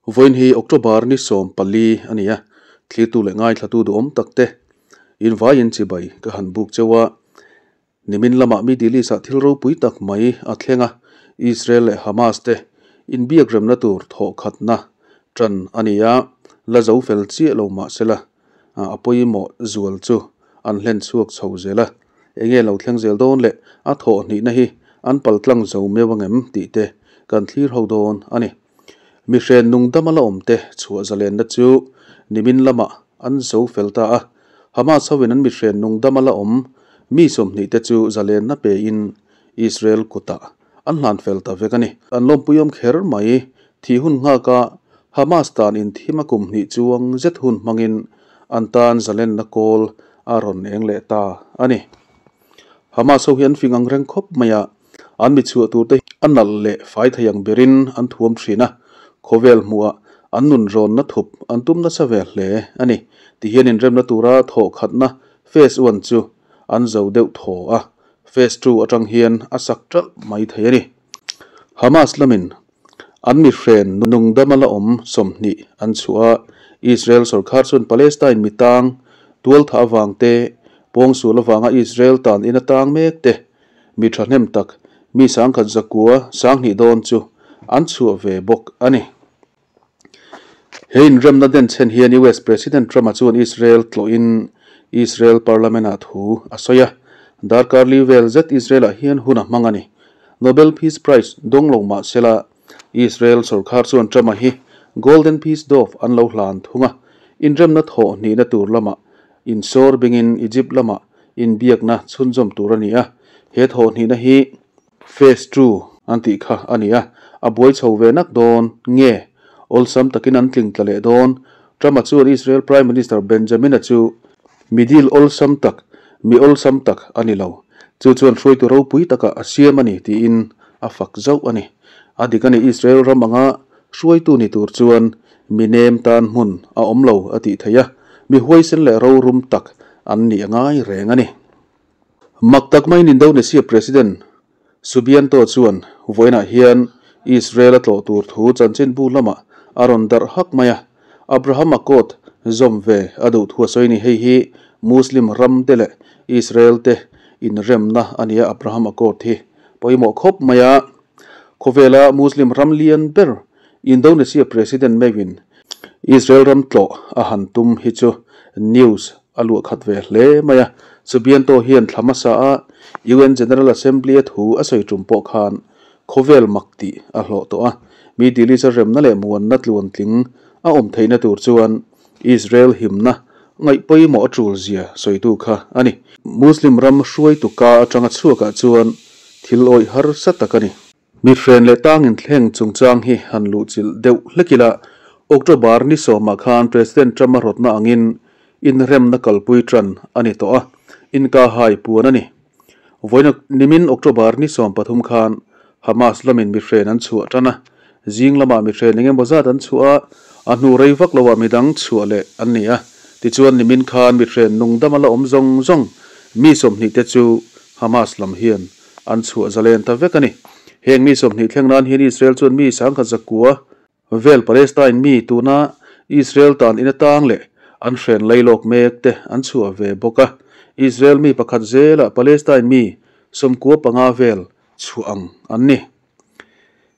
Vawiin hi October ni 14 a ni a, thlirtu leh ngaithlatu duhawm tak te invaiin chibai ka han buk cheu a. Nimin lamah Middle East-ah thil ropui tak mai a thleng a, Israel leh Hamas te inbiak remna tur thawhkhatna tan a ni a, la zo fel chiah lo mah sela a pawimawh zual chu an hlen chhuak chho zel a, enge lo thleng zel dawn leh a thawh hnihna hi an paltlang zo meuh angem tih te kan thlir ho dawn a ni. Mihren nungdama la awmte chhuah zalenna chu nimin lamah an zo fel ta a, Hamas hoin an mihren nungdama la awm mi 20 te chu zalenna pein Israel kutah an hlan fel ta vek a ni. An lawmpuiawm kher mai thi hun nghaka Hamas tan inthim a kum hnih chuang zet hun hmangin an tan zalenna kawl a rawn eng leh ta a ni. Hamas ho hi an fing ang reng khawp mai a, an mi chhuah tur te a nalh leh fai thei ang berin an thuam thin a, khawvel hmuhah an nun rawnna thup an tum nasa ve hle a ni. Tihian inremna tura thawhkhatna Phase one chu an zo deuh thaw a, Phase two atang hian a sak ṭalh mai thei a ni. Hamas lamin an mihren nungdama la awm 20 an chhuah a, Israel sorkar chuan Palestine mitang tualtha avang te, pawngsual avanga Israel tan in atang mek te, mi thahnem tak mi 10,000 20,000 dawn chu an chhuah ve bawk a ni. He inremna denchhen hian US President Trump-a chuan Israel tlawhin Israel Parliament-ah thu a sawi a, darkar li vel zet Israel-ah hian hun a hmang a ni. Nobel Peace Prize dawng lo mah sela Israel sorkar chuan Trump-a hi Golden Peace Dove an lo hlan thung a, inremna thawh hnihna tur lamah insawr bingin Egypt lamah inbiakna chhunzawm tur a ni a, he thawh hnihna hi Phase two an tih kha a ni a, a buai chho ve nak dawn nge awlsam takin an tling tla leh dawn. Trump-a chuan Israel Prime Minister Benjamin-a chu mi dil awlsam tak, mi awlsam tak a ni lo. Chu chuan hruaitu ropui takah a siam a ni tiin a fak zauh a ni. A dik a ni, Israel ram anga hruaitu ni tur chuan mi nem tan hmun a awm lo a tih theih a, mi huaisen leh rorum tak an nih a ngai reng a ni. Mak tak maiin Indonesia President Subianto chuan vawiinah hian Israel a tlawh tur thu chanchinbu lamah a rawn darh hak mai a, Abraham Accord zawm ve a duh thu a sawi a ni. Hei hi Muslim ram te leh Israel te inremna a ni a, Abraham Accord hi pawimawh khawp mai a. Khawvela Muslim ram lian ber Indonesia President meuhin Israel ram tlawh a han tum hi chu news a luah khat ve hle mai a. Subianto hian thla hmasa a UN General Assembly a thu a sawi tum pawh khan khawvel mak tih a hlawh tawh a. Middle East a remna leh muanna tluantling a awm theihna tur chuan Israel himna ngaih pawimawh a tul zia sawitu kha a ni. Muslim ram hruaitu ka atanga chhuakah chuan thil awih harsa tak a ni. Mihren leh tangin thleng chungchang hi han luhchilh deuh hlek ila, October ni 10-ah khan President Trump-a rawtna angin inremna kalpui tan a ni tawh a, inkahhai puan a ni. Vawiin nimin October ni 13 khan Hamas lamin mihren an chhuah tan a, zing lamah mihren eng emaw zat an chhuah a, a hnu rei vak loah midang chhuah leh an ni a. Tichuan nimin khan mihren nungdama la awm zawng zawng mi 20 te chu Hamas lam hian an chhuah zalen ta vek a ni. Heng mi 20 thleng nan hian Israel chuan mi 10,100 vel Palestine mi tuna Israel tan in atang leh an hren lailawk mek te an chhuah ve bawk a. Israel mi pakhat zelah Palestine mi 95 vel chhuah ang an ni.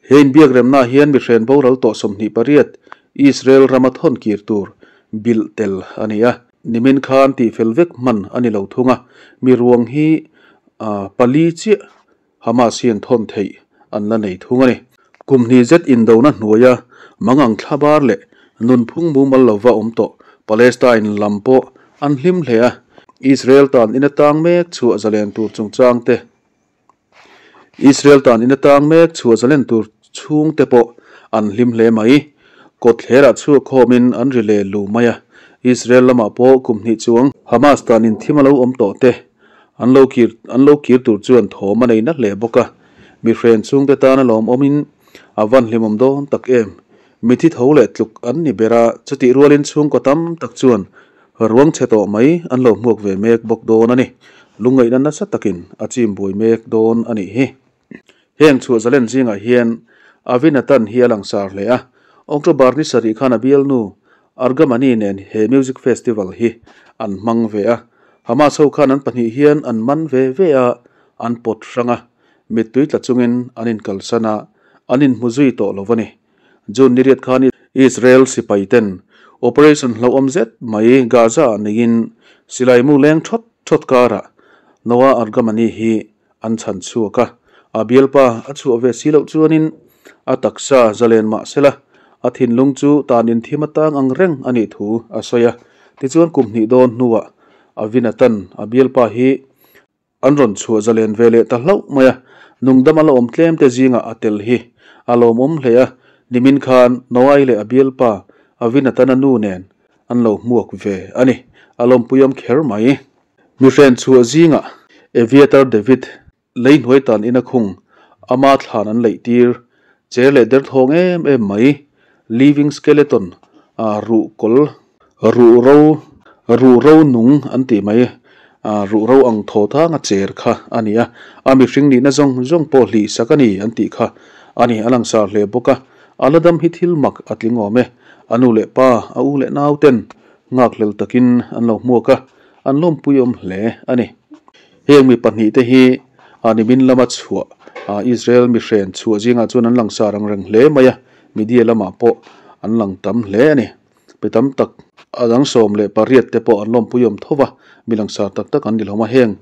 He inbiak remnaah hian mi hren boral tawh 28 Israel rama thawn kir tur bilh tel a ni a. Nimin khan tihfel vek hman a ni lo thung a, mi ruang hi pali chiah Hamas hian thawn theih an la nei thung a ni. Kum hnih zet indona hnuaia mangang thlabar leh nunphung mumal lova awm tawh Palestine lam pawh an hlim hle a, Israel tan in atang mek chhuah zalen tur chungchang te, Israel tan in atang mek chhuah zalen tur chhung te pawh an hlim hle mai. Kawtthlerah chhuak khawmin an ri leh lu mai a, Israel lamah pawh kum hnih chuang Hamas tan in thim a lo awm tawh te an lo kir an lo kir tur chuan thawm a nei na hle bawk a, mihren chhungte tana lawmawmin a van hlimawm dawn tak em. Mithi tho leh tluk an ni ber a, chutih rualin chhungkaw tam tak chuan ruang chhe tawh mai an lo hmuak ve mek bawk dawn a ni. Lungngaihna nasa takin a chim buai mek dawn a nih hi. Heng chhuah zalen zingah hian Avinatan hi a langsar hle a. October ni sarih khan a bialnu Argamani nen he music festival hi an hmang ve a. Hamas ho khan an pahnih hian an man ve ve a, an pawt hrang a, mittui tla chungin an inkalsan a, an inhmu zui tawh lo a ni. June ni riat khan Israel sipai ten operation hlauhawm zet mai Gaza ah neiin silai mu leng thawt thawt karah Noa Argamani hi an chhan chhuak a, a bialpa a chhuah ve si loh chuanin a taksa zalen mah sela a thinlung chu tan inthim atang ang reng a nih thu a sawi a. Tichuan kum hnih dawn hnuah Avinatan a bialpa hi An rawn chhuah zalen ve leh ta hlauh mai a, nungdam a la awm tlem te zingah a tel hi a lawmawm hle a, nimin khan Noai leh a bialpa Avinatana nu nen an lo hmuak ve a ni, a lawmpuiawm kher mai. Mihren chhuah zingah Eviatar David lei hnuai tan ina khung ama thlan an leih tir cher leh derthawng em em mai, living skeleton, ruh kawl Ruh ro, ruh ro nung an tih mai, ruh ro ang thaw thang a cher kha a ni a, a mihring nihna zawng zawng pawh hlih sak a ni an tih kha a ni, a langsar hle bawk a, a la dam hi thil mak a tling awm e, a nu leh pa, a u leh nau ten nghakhlel takin an lo hmuak a, an lawmpui awm hle a ni. Heng mi pahnih te hi nimin lama chhuah Israel mihren chhuah zingah chuan an langsar ang reng hle mai a, media lamah pawh an lang tam hle a ni. Mi tam tak a dang 18 te pawh an lawmpui awm tho va, mi langsar tak tak an ni hlawm a, heng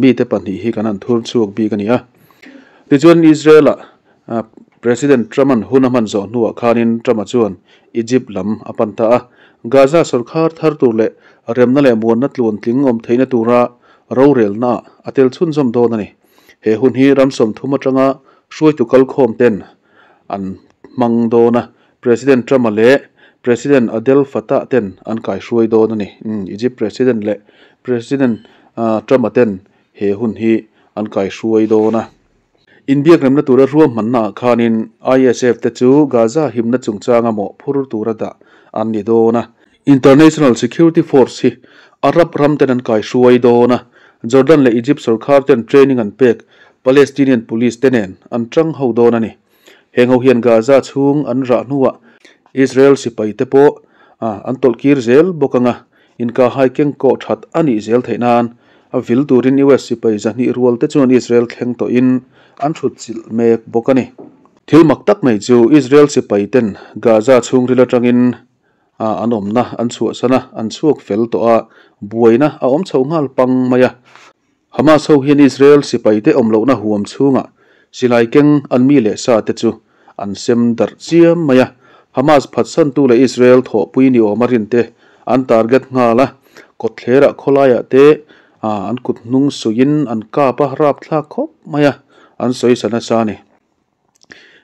mite pahnih hi kan han thur chhuak bik a ni a. Tichuan Israel-a President Trump-a'n hun a hman zawh hnuah khanin Trump-a chuan Egypt lam a pan ta a, Gaza sawrkhar thar tur leh remna leh muanna tluantling awm theihna tura rorelnaah a tel chhunzawm dawn a ni. He hun hi ram 30 atanga hruaitu kalkhawm ten an hmang dawn a, President Trump-a leh President Adel Fattah ten an kaihruai dawn a ni. Egypt President leh President Trump-a ten he hun hi an kaihruai dawn a. Inbiakremna tura ruahmannaah khanin ISF te chu Gaza himna chungchanga mawhphur tura dah an ni dawn a. International Security Force hi Arab ram ten an kaihruai dawn a, Jordan leh Egypt sorkar ten training an pek Palestinian Police te nen an tang ho dawn a ni. Heng ho hian Gaza chhung an rah hnuah Israel sipai te pawh an tawlh kir zel bawk ang a, inkahhai keng kawh that a nih zel theih nan a vil turin US sipai 200 rual te chuan Israel thleng tawhin an thut chilh mek bawk a ni. Thil mak tak mai chu Israel sipai ten Gaza chhungril atangin an awmna an chhuahsan a, an chhuak fel tawh a, buaina a awm chho nghal pang mai a. Hamas ho hian Israel sipaite awm lohna huam chhungah silai keng an mi leh sa te chu an sem darh chiam mai a. Hamas phatsantu leh Israel thawhpui ni awma rinte an target nghal a, kawtthlerah khawlaiah te an kut hnung suiin an kap a, rapthlak khawp mai a, an sawisa nasa a ni.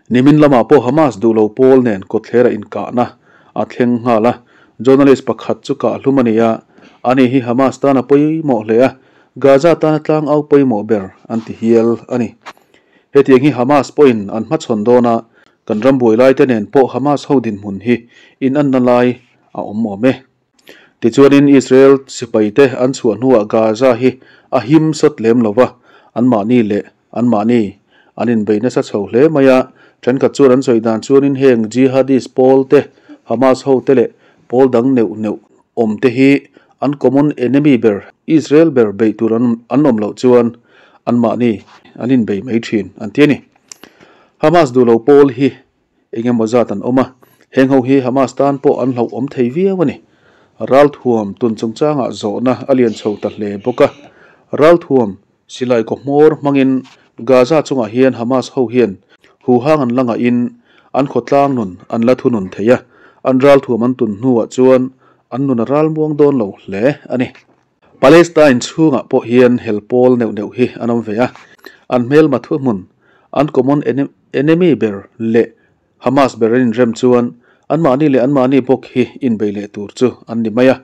Nimin lamah pawh Hamas duh lo pawl nen kawtthlera inkahna a thleng nghal a, journalist pakhat chu kahhlum a ni a, ani hi Hamas tan a pawimawh hle a, Gaza tana tlangau pawimawh ber an ti hial a ni. Hetiang hi Hamas pawhin an hmachhawn dawn a, kan ram buai laite nen pawh Hamas ho dinhmun hi inanna lai a awm awm e. Tichuanin Israel sipaite an chhuah hnuah Gaza hi a him sawt lem lo va, anmahni leh anmahni an inbei nasa chho hle mai a. Thenkhat chuan an sawi dan chuanin heng Jihadist pawl te, Hamas ho te leh pawl dang neuh neuh awm te hi an common enemy ber Israel ber beih tur an awm loh chuan anmahni an inbei mai thin an ti a ni. Hamas duh lo pawl hi Eng emaw zat an awm a, heng ho hi Hamas tan pawh an hlauhawm thei viau a ni. Ralthuam tun chungchangah zawhna a lian chho ta hle bawk a. Ralthuam silai kaw hmawr hmangin Gaza chungah hian Hamas ho hian huhang an la ngahin an khawtlang nun an la thunun thei a, an ralthuam an tun hnuah chuan an nun a ralmuang dawn lo hle a ni. Palestine chhungah pawh hian hel pawl neuh neuh hi an awm ve a, an hmelma thuhmun, an common enemy ber leh Hamas ber an inrem chuan anmahni leh anmahni bawk hi inbei leh tur chu an ni mai a.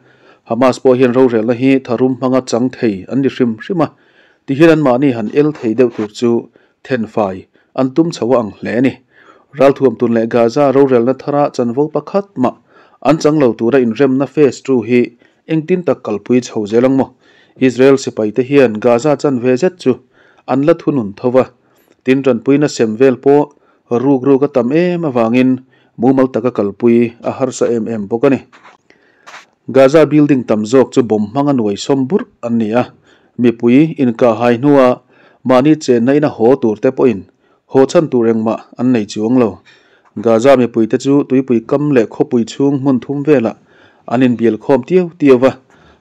Hamas pawh hian rorelna hi tharum hmanga chang thei an ni hrim hrim a, tihian anmahni han el thei deuh tur chu thenfai an tum chho a ang hle a ni. Ralthuam tun leh Gaza rorelna thara chanvo pakhat mah an chang lo tura inremna phase two hi Engtin tak kalpui chho zel ang maw? Israel sipaite hian Gaza chanve zet chu an la thunun tho va, tin tanpuina sem vel pawh ruk ruk a tam em avangin mumal taka kalpui a harsa em em bawk a ni. Gaza building tam zawk chu bomb hmanga nuai sawm burh an ni a, mipui inkahhai hnua mahni chenna ina haw tur te pawhin haw chhan tur engmah an nei chuang lo. Gaza mipuite chu tuipui kam leh khawpui chhung hmun thum velah an inbial khawm tiu tiu va,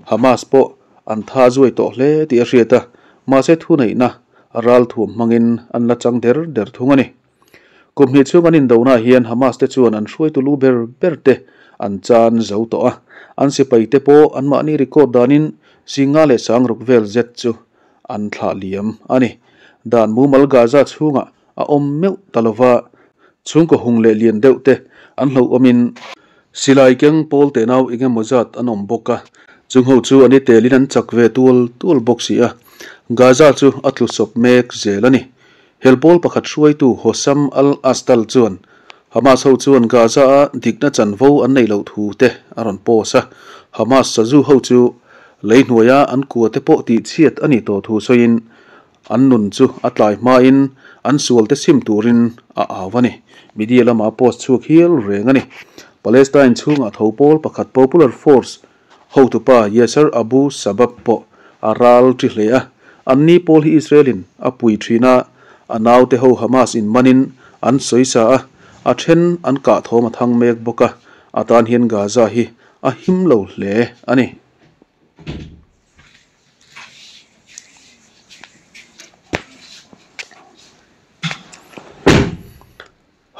Hamas pawh an tha zuai tawh hle tih a hriat a, mahse thuneihna ralthuam hmangin an la chang der der thung a ni. Kum hnih chhung an indonaah hian Hamas te chuan an hruaitu lu ber ber te an chan zo tawh a, an sipai te pawh anmahni record danin Singa leh Sangruk vel zet chu an thlah liam a ni. Dan mumal Gaza chhungah a awm meuh ta lova, chhungkaw hung leh lian deuh te an hlauhawmin silai keng pawl teh nau eng emaw zat an awm bawk a, chung ho chu an i telin an chak ve tual tual bawk si a, Gaza chu a tlu sawp mek zel a ni. Hel pawl pakhat hruaitu Hossam al-Astal chuan Hamas ho chuan Gaza-a dikna chanvo an neih loh thu te a rawn post a, Hamas sazu ho chu lei hnuaia an kua te pawh tihchhiat a nih tawh thu sawiin an nun chu a tlai hmain an sual te sim turin a au a ni. Media lama post chhuak hial reng a ni. Palestine chhungah tho pawl pakhat Popular Force Hotupa Yasser Abu Sabab pawh a ral ṭi hle a, anni pawl hi Israel-in a pui ṭhin a, a naute ho Hamas in manin an sawisa a, a ṭhen an kah thawm a thang mek bawk a, a tan hian Gaza hi a him lo hle a ni.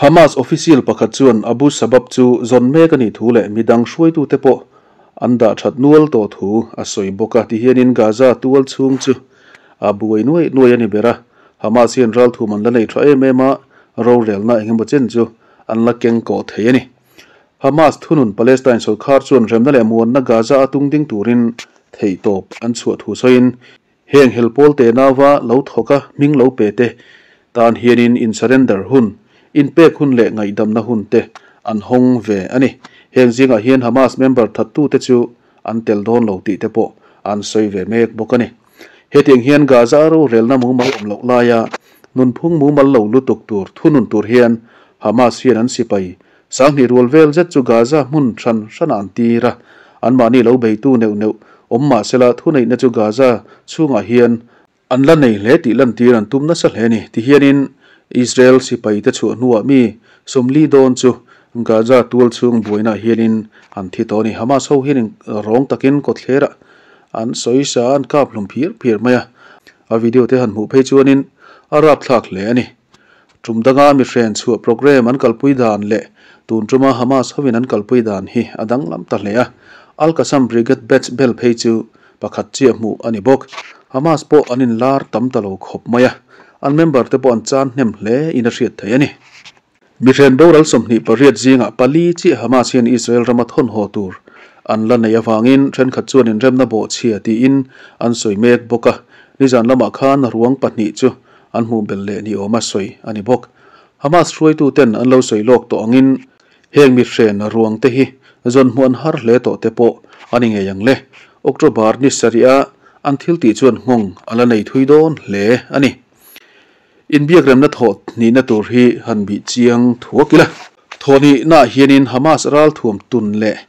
Hamas official pakhat chuan Abu Sabab chu zawn mek a nih thu leh midang hruaitute pawh an dah that nual tawh thu a sawi bawk a. Tihianin Gaza tual chhung chu a buai nuai nuai a ni ber a, Hamas hian ralthum an la nei tha em em a, rorelna eng emaw chen chu an la keng kawh thei a ni. Hamas thunun Palestine sawrkhar chuan remna leh muanna Gaza a tung ding turin theihtawp an chhuah thu sawiin, Heng helpawl te nauva lo thawk a hming lo pe te tan hianin in surrender hun, inpek hun leh ngaihdamna hun te an hawng ve a ni. Heng zingah hian Hamas member thattu te chu an tel dawn lo tih te pawh an sawi ve mek bawk a ni. Hetiang hian Gaza a rorelna mumal awm loh laia nunphung mumal lo lutuk tur thunun tur hian Hamas hian an sipai Sanghnih rual vel zet chu Gaza hmun hran hranah an tir a, anmahni lo beitu neuh neuh awm mah sela thuneihna chu Gaza chhungah hian an la nei hle tih lantir an tum nasa hle a ni. Tihianin Israel sipaite chhuah hnuah mi 40 dawn chu Gaza tual chhung buainaah hianin an thi tawh a ni. Hamas ho hianin rawng takin kawtthlerah an sawisa a, an kap hlum phiar phiar mai a, a video te han hmuh phei chuanin a rapthlak hle a ni. Tum danga mihren chhuah programme an kalpui dan leh tun tuma Hamas hovin an kalpui dan hi a danglam ta hle a, Al-Qassam Brigade batch bel phei chu pakhat chiah hmuh a ni bawk. Hamas pawh an inlar tam ta lo khawp mai a, an member te pawh an chan hnem hle in a hriat theih a ni. Mihren boral 28 zingah pali chiah Hamas hian Israel rama thawn haw tur an la neih avangin thenkhat chuan inremna bawhchhia tiin an sawi mek bawk a, nizan lamah khan ruang pahnih chu an hmuh belh leh ni awma sawi a ni bawk. Hamas hruaituten an lo sawi lawk tawh angin heng mihren ruang te hi zawn hmuh an har hle tawh te pawh a ni ngei ang le. October ni sarih a an thil tih chuan nghawng a la nei thui dawn hle a ni. Inbiakremna thawh hnihna tur hi han bih chiang thuak ila. Thawh hnihnaah hianin Hamas ralthuam tun leh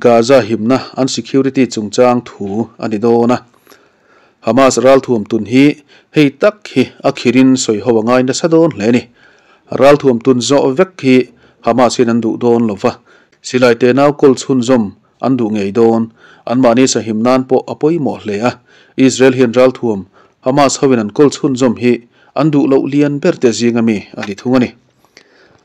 Gaza himna an security chungchang thu a ni dawn a. Hamas ralthuam tun hi hei tak hi a khirin sawi ho a ngai nasa dawn hle a ni. Ralthuam tun zawh vek hi Hamas hian an duh dawn lo va, silai tenau kawl chhunzawm an duh ngei dawn. Anmahni sahim nan pawh a pawimawh hle a, Israel hian ralthuam Hamas hoin an kawl chhunzawm hi an duh loh lian ber te zinga mi a ni thung a ni.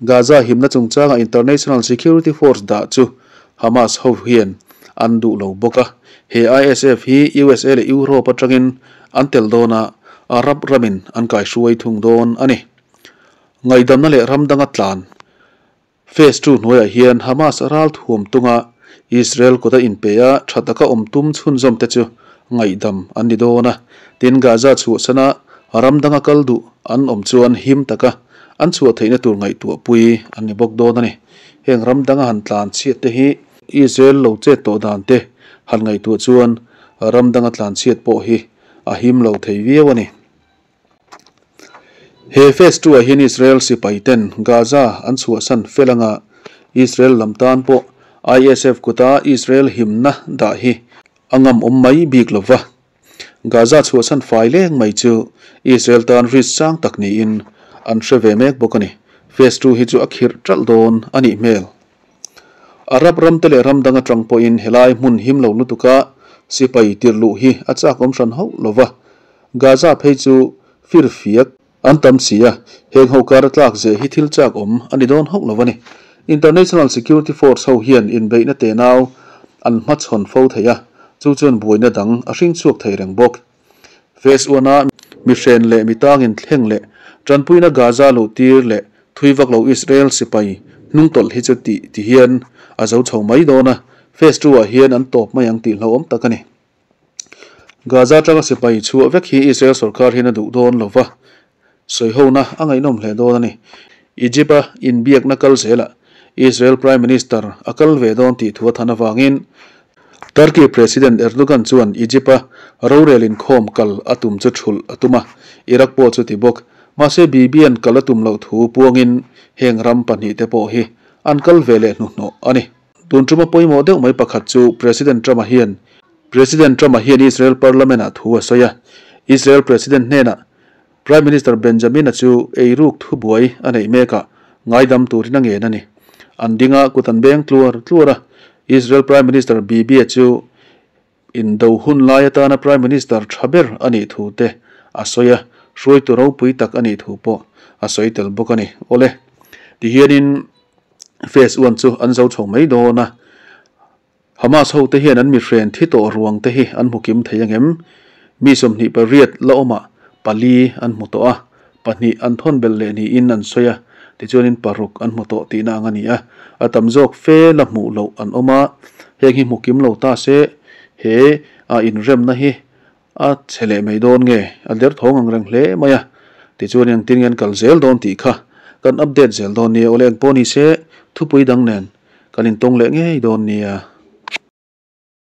Gaza himna chungchanga International Security Force dah chu Hamas ho hian an duh lo bawk a. He ISF hi usa leh Europe atangin an tel dawn a, Arab ramin an kaihruai thung dawn a ni. Ngaihdamna leh ram danga tlan Phase Two hnuaiah hian Hamas ralthuam tunga Israel kut a inpe a, tha taka awm tum chhunzawm te chu ngaihdam an ni dawn a. Tin, Gaza chhuahsana ram danga kal duh an awm chuan him taka an chhuah theihna tur ngaihtuahpui an ni bawk dawn a ni. Heng ram danga han tlan chhiat te hi Israel lo chet tawh dan te han ngaihtuah chuan ram danga tlan chhiat pawh hi a him lo thei viau a ni. He Phase Two ah hian Israel sipai ten Gaza an chhuahsan fel anga Israel lam tan pawh ISF kuta Israel himna dah hi a ngam awm mai bik lo va. Gaza chhuahsan fai leng mai chu Israel tan risk sang tak niin an hre ve mek bawk a ni. Phase ii hi chu a khirh ṭalh dawn a nih hmel. Arab ram te leh ram dang aṭang pawhin helai hmun him lo lutuka sipai tirh luh hi a chak awm hran hauh lo va. Gaza phei chu firfiak an tam si a, heng ho kar a tlak zeh hi thil chak awm a ni dawn hauh lo a ni. International Security Force ho hian inbeihna tenau an hmachhawn fo thei a, chu chuan buaina dang a hring chhuak thei reng bawk. Phase one a mihren leh mitangin thleng leh tanpuina Gaza luh tir leh thui vak lo Israel sipai hnungtawlh hi chu tih ti hian a zo chho mai dawn a, Phase two ah hian an tawp mai ang tih hlauhawm tak a ni. Gaza atanga sipai chhuah vek hi Israel sorkar hian a duh dawn lo va, sawihona a ngaihnawm hle dawn a ni. Egypt a inbiakna kal zelah Israel Prime Minister a kal ve dawn tih thu a than avangin Turkey President Erdogan chuan Egypt a rorel inkhawm kal a tum chu thulh a tum a, Iraq pawh chu ti bawk. Mahse Bibi-a'n kal a tum loh thu puangin heng ram pahnihte pawh hi an kal ve leh hnuhnawh a ni. Tun tuma pawimawh deuh mai pakhat chu President Trump-a hian President Trump-a hian Israel Parliament-ah thu a sawi a, Israel President hnenah Prime Minister Benjamin-a chu eiruk thubuai a neih mekah ngaidam turin a ngen a ni. An ding a, kut an beng tluar tluar a, Israel Prime Minister Bibi-a chu indo hun lai atana Prime Minister tha ber a nih thu te a sawi a, hruaitu ropui tak a nih thu pawh a sawi tel bawk a ni. Awle, tihianin Phase one chu an zo chho mai dawn a. Hamas ho te hian an mihren thi tawh ruang te hi an hmu kim thei angem? Mi 28 la awmah pali an hmu tawh a, pahnih an thawn belh leh niin an sawi a, tichuanin paruk an hmu tawh tihna ang a ni a, a tam zawk fe la hmuh loh an awm a, heng hi hmu kim lo ta se he a inremna hi a chhe leh mai dawn nge? A derthawng ang reng hle mai a, tichuan engtin nge an kal zel dawn tih kha kan update zel dawn nia, awle engpawh ni se thupui dang nen kan intawng leh ngei dawn nia.